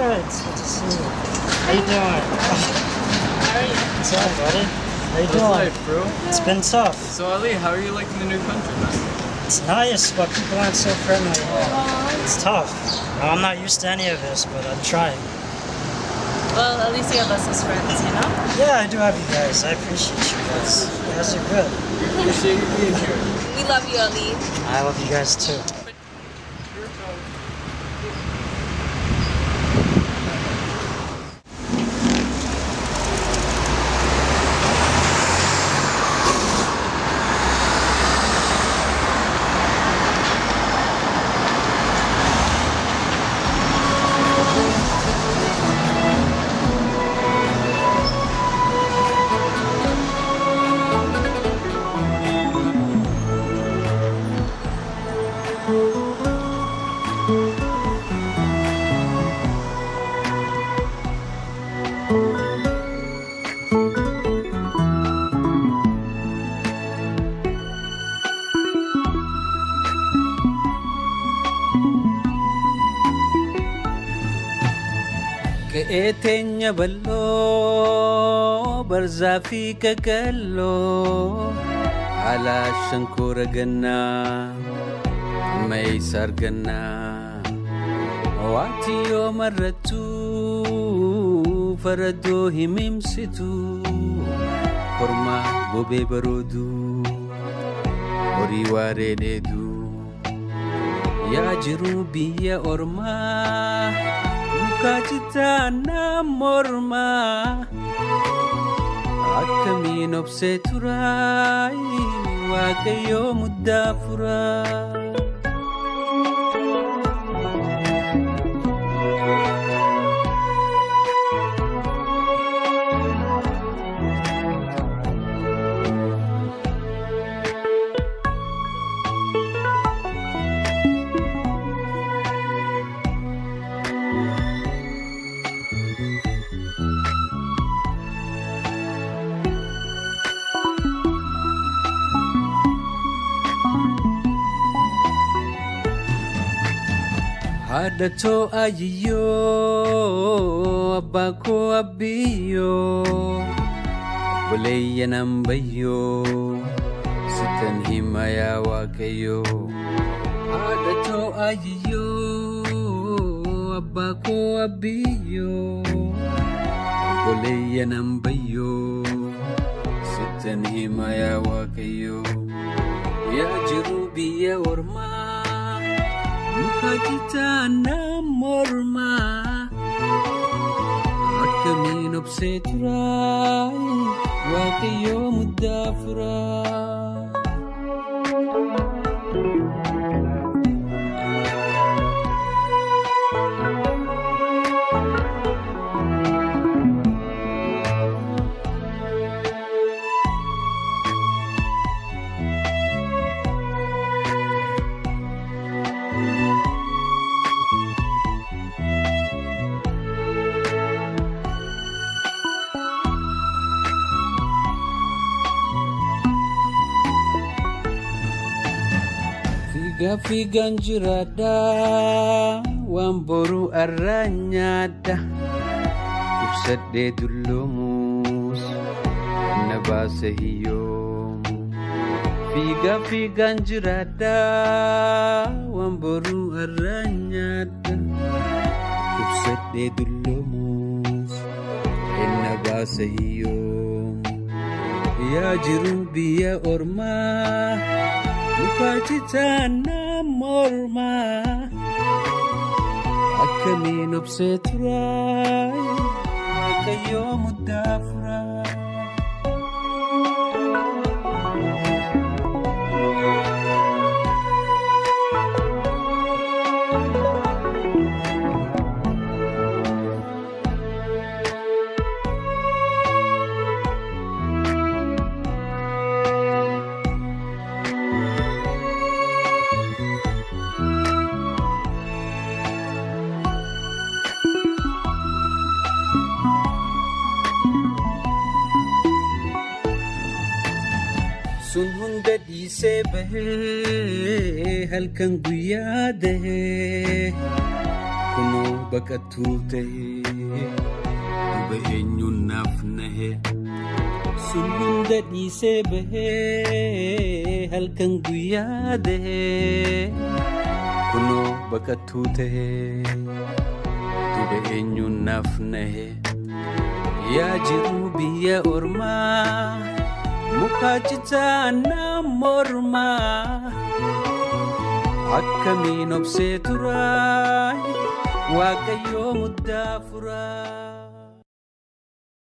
Good. It's good to see you. How you doing? How are you? What's up, buddy? How you How's doing? life, bro? It's been tough. So Ali, how are you liking the new country, man? It's nice, but people aren't so friendly. It's tough. I'm not used to any of this, but I'm trying. Well, at least you have us as friends, you know? Yeah, I do have you guys. I appreciate you guys. You guys are good. We appreciate you being here. We love you, Ali. I love you guys too. Qe'ee teenya bal'oo barzaa fi qaqalloo haala shankoora gannaa ammayyeessa argannaa waati yoo marrattu faradoo himimsitu kormaa gobee baroodu horii waaree dheedu yaa jiruu biyya ormaa. Mukaachitaana mormaa akkamiin obsee turaa waaqayyoo muddaa furaa. Haadhatoo ayiyyoo abbaa koo abbiyyoo obboleeyyan ambayyoo sitan hima yaa waaqayyoo. Haadhatoo ayiyyoo abbaa koo abbiyyoo obboleeyyan ambayyoo sitan hima yaa waaqayyoo. Yaa jiruu biyya ormaa. Mukaachitaana mormaa akkamiin obsee turaa waaqayyoo muddaa furaa. Fiigaa fiigaan jiraadha waan boruu arraa nyaadha ibsadhee dulloomus na baasa hiyyoomu. Fiigaa fiigaan jiraadha waan boruu arraa nyaadha ibsadhee dulloomus na baasa hiyyoomu. Yaa jiruu biyya ormaa. Mukaachitaana mormaa akkamiin obsee turaa waaqayyoo muddaa furaa. Sun hunda dhiisee bahee halkan guyyaa dahee Kunoo baqattuu ta'ee duba eenyuun naaf nahee. Sun hunda dhiisee bahee halkan guyyaa dahee. Kunoo baqattuu ta'ee duba eenyuun naaf nahee. Yaa jiruu biyya ormaa muka citaa na mormaa. Akkamiin obsee turaa Waaqayyoo muddaa furaa.